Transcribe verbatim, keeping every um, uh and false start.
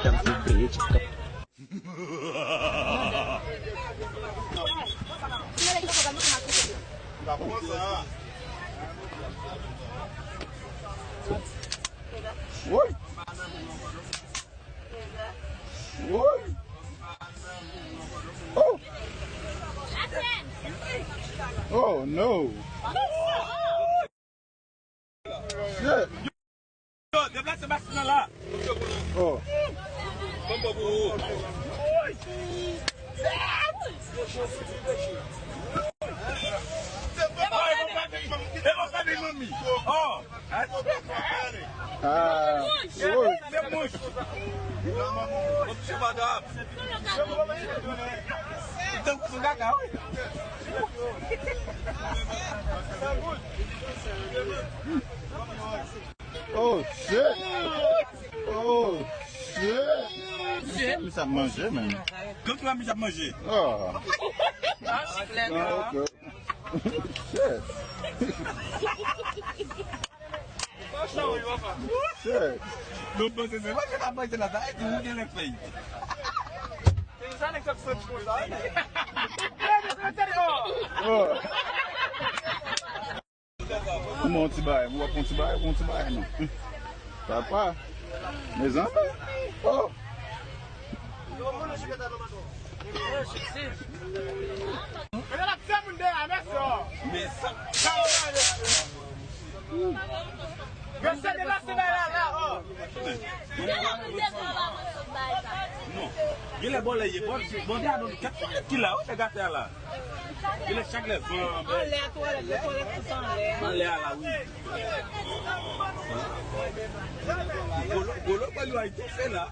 Janm te kreye TikTok. Woy! Woy! Oh! Oh no! Shit! Yo, deplase machin nan la. Oh. Bon, bon, bon. E bon, sa vin manmi. Oh. Ah, oh. Se mouch. Bon, ti madam. Tankou sou kaka, wi. Oh, shit! Oh, shit! Misye ap manje, men. Kòm ti misye ap manje. Oh. Ah, ok. Shit! Shit! Nou panse se manje n ap manje la, sa e di ou gen lè fèy. Se sa nèg sa santi konsa, wi. Oh. Ou mwen yon ti bagay, ou ap yon ti bagay, yon ti bagay non. Papa, mezanmi. Oh. Men sa. Mesye, deplase bay la, la, oh. Non. Genlè bòlè ye, bòlè, bòlè a non, kèt twalèt ki la, wi, nèg atè a la. Genlè chak lè van. Anlè a twalèt, lè twalèt tout anlè a. Anlè a la, wi. Golo, golo, pa li ay toufe la.